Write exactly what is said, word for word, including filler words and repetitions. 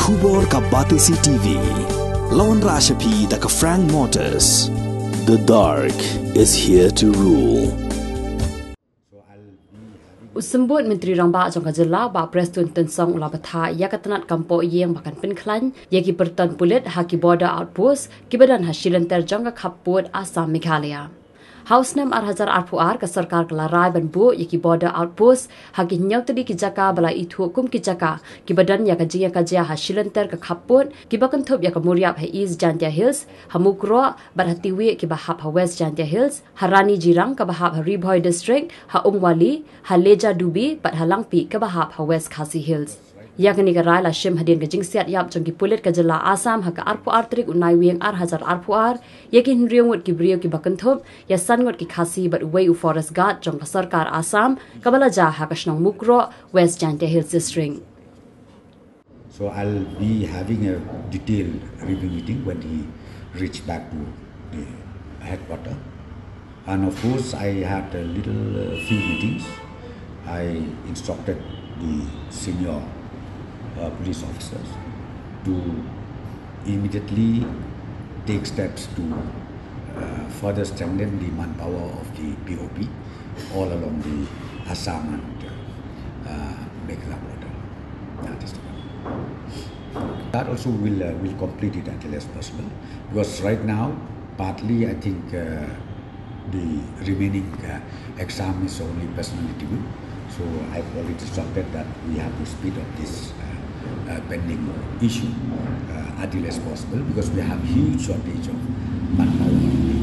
Khubor ka Batesi T V. Lawan Rashapi da ka Frank Motors. The dark is here to rule. U Symbud Myntri Rangbah jong ka jylla, Bah Prestone Tynsong, u la bthah ïa ka tnat kam poh ïing ba kan pynkhlaiñ ïa ki pyrton pulit ha ki border outpost kiba don ha shilynter jong ka khappud Assam Meghalaya. Ha u snem ar hajar arphew ar, ka sorkar ka la rai ban buh ïa ki border outpost ha ki hynñiew tylli ki jaka ba la ithuh kum ki jaka kiba don ïa ka jingïakajia ha shilynter ka khappud, kiba kynthup ïa ka Moriap ha East Jaintia Hills, ha Mukroh bad ha Tiwih kiba hap ha West Jaintia Hills, ha Rani Jirang kaba hap ha Ri Bhoi District, ha Umwali, ha Leja Dubi bad ha Langpih kaba hap ha West Khasi Hills. Ïa kane ka rai la shim hadien ka jingsiat ïap jong ki pulit ka jylla Assam ha ka arphew ar tarik u Naiwieng ar hajar arphew ar, ïa ki hynriew ngut ki briew kiba kynthup ïa san ngut ki Khasi bad uwei u forest guard jong ka sorkar Assam, kaba la jia ha ka shnong Mukroh, West Jaintia Hills District. So I'll be having a detailed review meeting when he reached back to the headquarter. And of course, I had a little uh, few meetings. I instructed the senior uh, police officers to immediately take steps to uh, further strengthen the manpower of the P O P all along the Assam and uh, Meghalaya border. That is the one. That also will uh, will complete it as early as possible, because right now, partly I think uh, the remaining uh, exam is only personal interview. So I've already instructed that we have to speed up this uh, uh, pending issue uh, as early as possible, because we have huge shortage of manpower.